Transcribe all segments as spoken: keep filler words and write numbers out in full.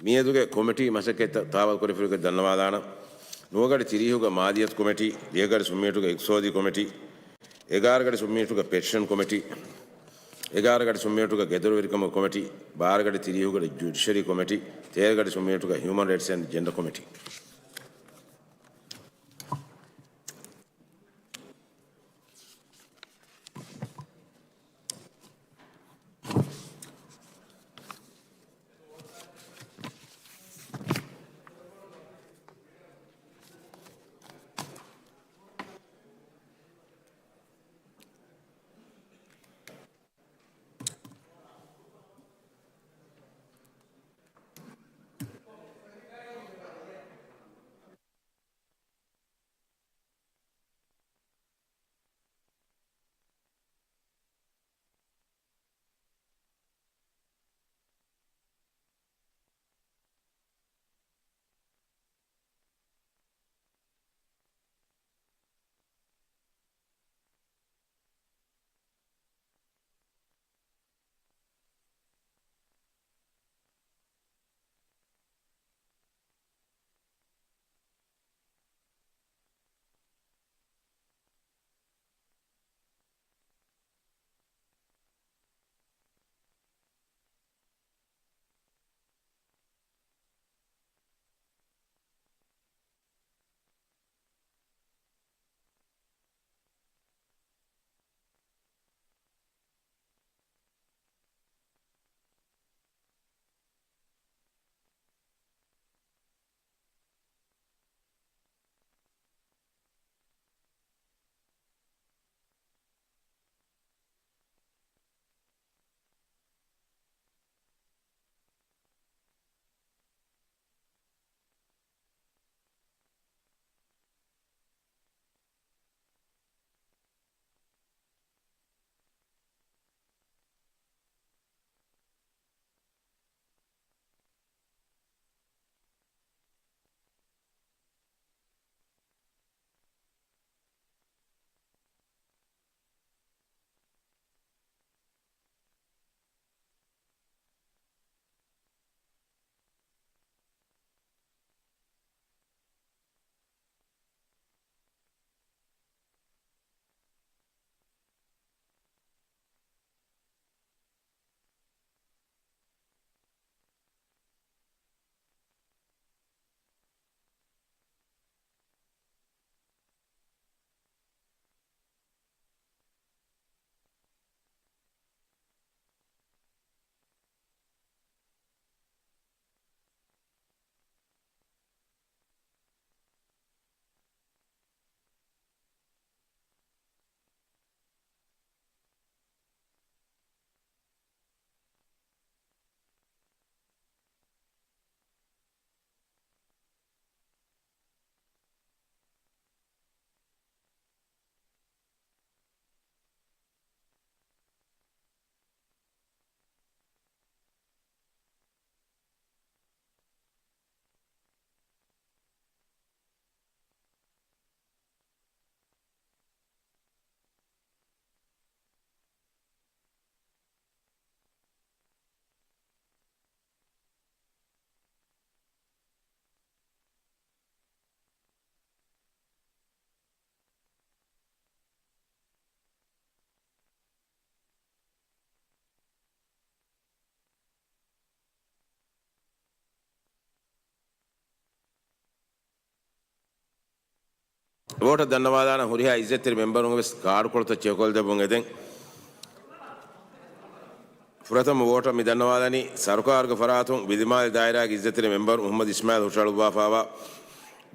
މިއަދުގެ ކޮމިޓީ މަސައްކަތްތައް ތާވަލްކުރެފިއިރުގަ ދަންނަވާލާނަން. ނުވަގަޑި ތިރީހުގަ މާލިޔަތު ކޮމިޓީ، ވިހިގަޑި ސުންމިނިޓުގަ އިގްތިސޯދީ ކޮމިޓީ، އެގާރަ ގަޑި ސުންމިނިޓުގަ ޕެޓިޝަން ކޮމިޓީ، އެގާރަ ގަޑި ސުންމިނިޓުގަ ގެދޮރުވެރިކަމުގެ ކޮމިޓީ، ބާރަ ގަޑި ތިރީހުގަޑި ޖުޑިޝަރީ ކޮމިޓީ، ތޭރަ ގަޑި ސުންމިނިޓުގަ ހިއުމަން ރައިޓްސް އެންޑް ޖެންޑަ ކޮމިޓީ. ވޯޓަށް ދަންނަވާލާނަން. ހުރިހާ އިއްޒަތްތެރި މެމްބަރުން ވެސް ކާޑުކޮޅުތައް ޗެކުކޮށްލަދެއްވުން އެދެން. ފުރަތަމަ ވޯޓަށް މި ދަންނަވާލަނީ، ސަރުކާރުގެ ފަރާތުން ވިލިމާލެ ދާއިރާގެ އިއްޒަތްތެރި މެމްބަރު މުޙައްމަދު އިސްމާއިލް ހުށަހަޅުއްވާފާވާ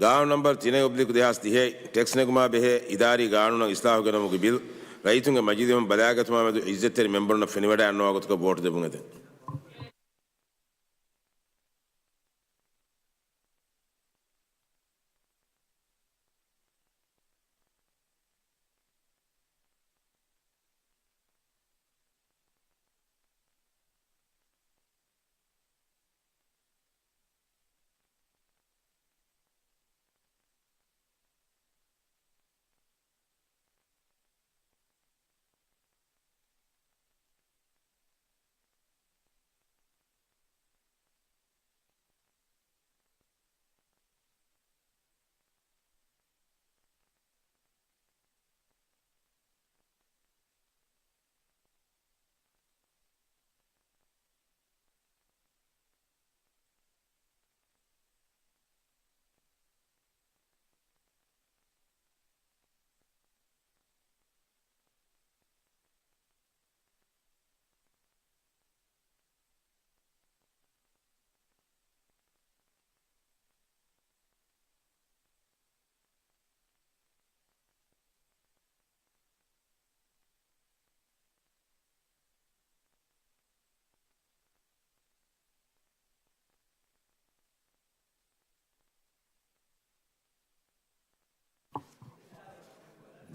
ގާނޫނު ނަމްބަރު ތިނެއް އޮބްލިކް ދެހާސް ތިހައި، ޓެކްސް ނެގުމާ ބެހޭ އިދާރީ ގާނޫނަށް އިސްލާހު ގެނައުމުގެ ބިލް ރައްޔިތުންގެ މަޖިލީހުން ބަލާގަތުމާ މެދު އިއްޒަތްތެރި މެމްބަރުންނަށް ފެނިވަޑައިގަންނަވާ ގޮތުގަ ވޯޓު ދެއްވުން އެދެން.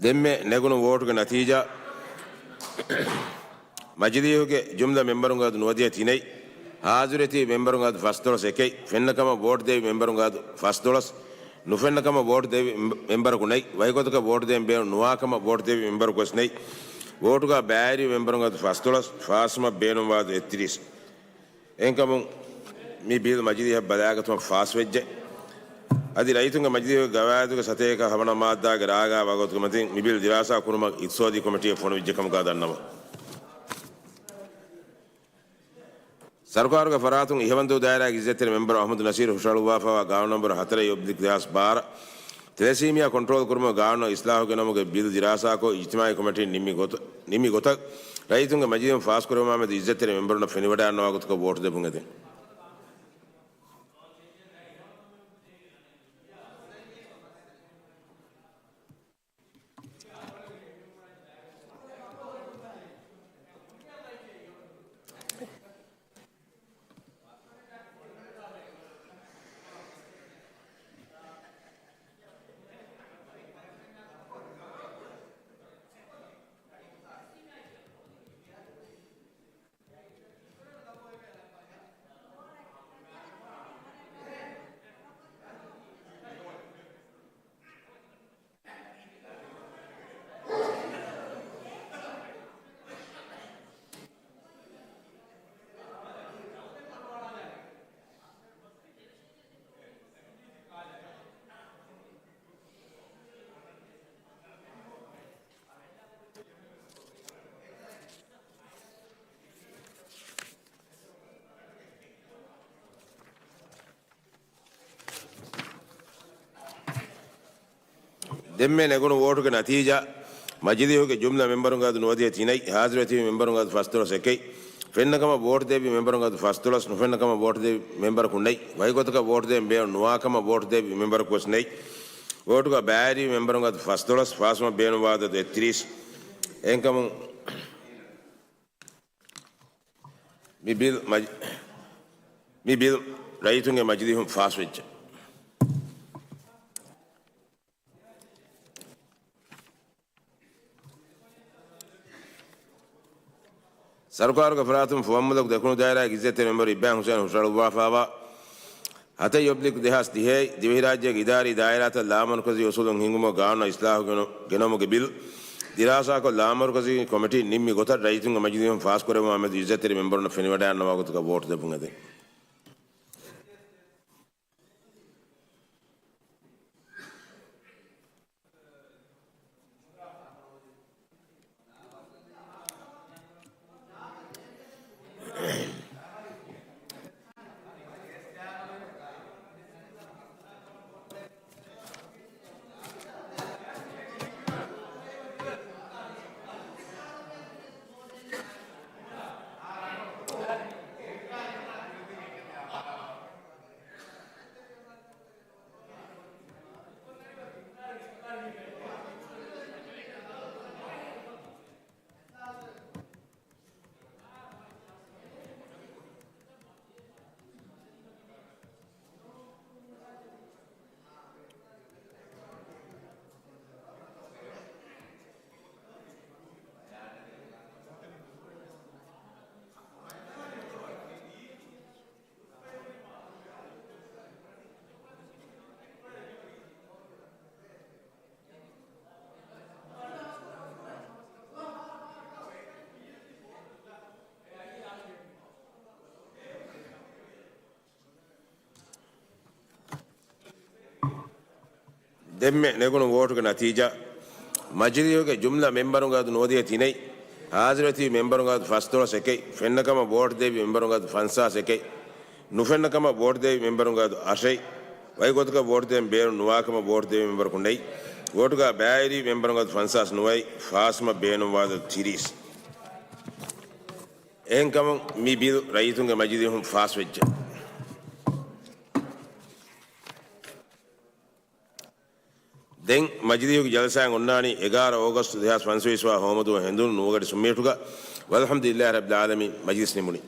ދެންމެ ނެގުނު ވޯޓުގެ ނަތީޖާ، މަޖިލީހުގެ ޖުމްލަ މެމްބަރުންގެ އަދަދު ނުވަދިހަ ތިނެއް، ހާޒިރުވެތި މެމްބަރުންގެ އަދަދު ފަންސާސް އެކެއް، ފެންނަ ކަމަށް ވޯޓު ދެއްވި މެމްބަރުންގެ އަދަދު ފަންސާސް، ނުފެންނަ ކަމަށް ވޯޓު ދެއްވި މެމްބަރަކު ނެތް، ވަކި ގޮތަކަށް ވޯޓު ދޭން ބޭނުން ނުވާ ކަމަށް ވޯޓު ދެއްވި މެމްބަރަކު ވެސް ނެތް. ވޯޓުގަ ބައިވެރި މެމްބަރުންގެ އަދަދު ފަންސާސް، ފާސްވުމަށް ބޭނުންވާ އަދަދު އެއްތިރީސް. އެހެންކަމުން މި ބިލް މަޖިލީހަށް ބަލާގަތުމަށް ފާސްވެއްޖެ. އަދި ރައްޔިތުންގެ މަޖިލީހުގެ ގަވާއިދުގެ ސަތޭކަ ހަވަނަ މާއްދާގެ ރާގާ ވަގުތުގެ މަތިން މި ބިލް ދިރާސާ ކުރުމަށް އިޤްތިޞާދީ ކޮމިޓީއަށް ފޮނުވިއްޖެ ކަމުގަ ދަންނަވަން. ސަރުކާރުގެ ފަރާތުން އިހަވަންދޫ ދާއިރާގެ އިއްޒަތްތެރި މެމްބަރު އަޙްމަދު ނަސީރު ހުށަހަޅުއްވާފައިވާ ގާނޫނު ނަންބަރު ހަތަރެއް އޮބްލިކް ދެހާސް ބާރަ، ތެލެސީމިއާ ކޮންޓްރޯލް ކުރުމުގެ ގާނޫނަށް އިސްލާހު ގެނަމުގެ ބިލް ދިރާސާކޮށް، އިޖްތިމާޢީ ކޮމިޓީން ނިންމި ގޮތަށް، ނިންމި ގޮތަށް ރައްޔިތުންގެ މަޖިލީހުން ފާސްކުރެވުމާމެދު އިއްޒަތްތެރި މެމްބަރުންނަށް ފެނިވަޑައިގަންނަވާ ގޮތަކަށް ވޯޓު ދެއްވުން އެދެން. ދެންމެ ނެގުނު ވޯޓުގެ ނަތީޖާ، މަޖިލީހުގެ ޖުމްލަ މެމްބަރުންގެ އަދަދު ނުވަދިހަ ތިނެއް، ހާޒިރުވެތިބި މެމްބަރުންގެ އަދަދު ފަންސާސް އެކެއް، ފެންނަ ކަމަށް ވޯޓު ދެއްވި މެމްބަރުންގެ އަދަދު ފަންސާސް، ނުފެންނަ ކަމަށް ވޯޓު ދެއްވި މެމްބަރަކު ނެތް، ވަކި ގޮތަކަށް ވޯޓު ދޭން ބޭނުން ނުވާ ކަމަށް ވޯޓު ދެއްވި މެމްބަރަކު ވެސް ނެތް. ވޯޓުގަ ބައިވެރިވި މެމްބަރުންގެ އަދަދު ފަންސާސް، ފާސްވުމަށް ބޭނުންވާ އަދަދު އެއްތިރީސް. އެހެންކަމުން، މި ބިލް މަޖި-، މި ބިލް ރައްޔިތުންގެ މަޖިލީހުން ފާސްވެއްޖެ. ސަރުކާރުގެ ފަރާތުން ފުވައްމުލަކު ދެކުނު ދާއިރާގެ އިއްޒަތްތެރި މެމްބަރު އިބްރާހިމް ހުސެން ހުށަހަޅުއްވާފާވާ ހަތައް އޮބްލިކް ދެހާސް ދިހައި، ދިވެހިރާއްޖޭގެ އިދާރީ ދާއިރާތައް ލާމަރުކަޒީ އުސޫލުން ހިންގުމުގެ ގާނޫނަށް އިސްލާހު ގެނު-، ގެނައުމުގެ ބިލް ދިރާސާކޮށް، ލާމަރުކަޒީ ކޮމިޓީން ނިންމި ގޮތަށް ރައްޔިތުންގެ މަޖިލީހުން ފާސްކުރެއްވުމާ މެދު އިއްޒަތްތެރި މެމްބަރުންނަށް ފެނިވަޑައިގަންނަވާ ގޮތަކަށް ވޯޓު ދެއްވުން އެދެން. ދެންމެ ނެގުނު ވޯޓުގެ ނަތީޖާ، މަޖިލީހުގެ ޖުމްލަ މެމްބަރުންގެ އަދަދު ނުވަދިހަ ތިނެއް، ހާޒިރުވެތިބި މެމްބަރުންގެ އަދަދު ފަންސާސް އެކެއް، ފެންނަ ކަމަށް ވޯޓު ދެއްވި މެމްބަރުންގެ އަދަދު ފަންސާސް އެކެއް، ނުފެންނަ ކަމަށް ވޯޓު ދެއްވި މެމްބަރުންގެ އަދަދު އަށެއް، ވަކި ގޮތަކަށް ވޯޓު ދޭން ބޭނުން ނުވާ ކަމަށް ވޯޓު ދެއްވި މެމްބަރަކު ނެތް. ވޯޓުގަ ބައިވެރި މެމްބަރުންގެ އަދަދު ފަންސާސް ނުވައި، ފާސްވުމަށް ބޭނުންވާ އަދަދު ތިރީސް. އެހެންކަމުން މި ބިލް ރައްޔިތުންގެ މަޖިލީހުން ފާސްވެއްޖެ. ދެން މަޖިލީހުގެ ޖަލްސާއިން އޮންނާނީ އެގާރަ އޯގަސްޓް ދެހާސް ފަންސަވީސް ވާ ހޯމަދުވަހު ހެނދުނު ނޫގަޑި ސުންމިއެޓުގަ. ވަލްޙަމްދުލިއްލާހި ރައްބިލް ޢާލަމީން. މަޖިލިސް ނިމުނީ.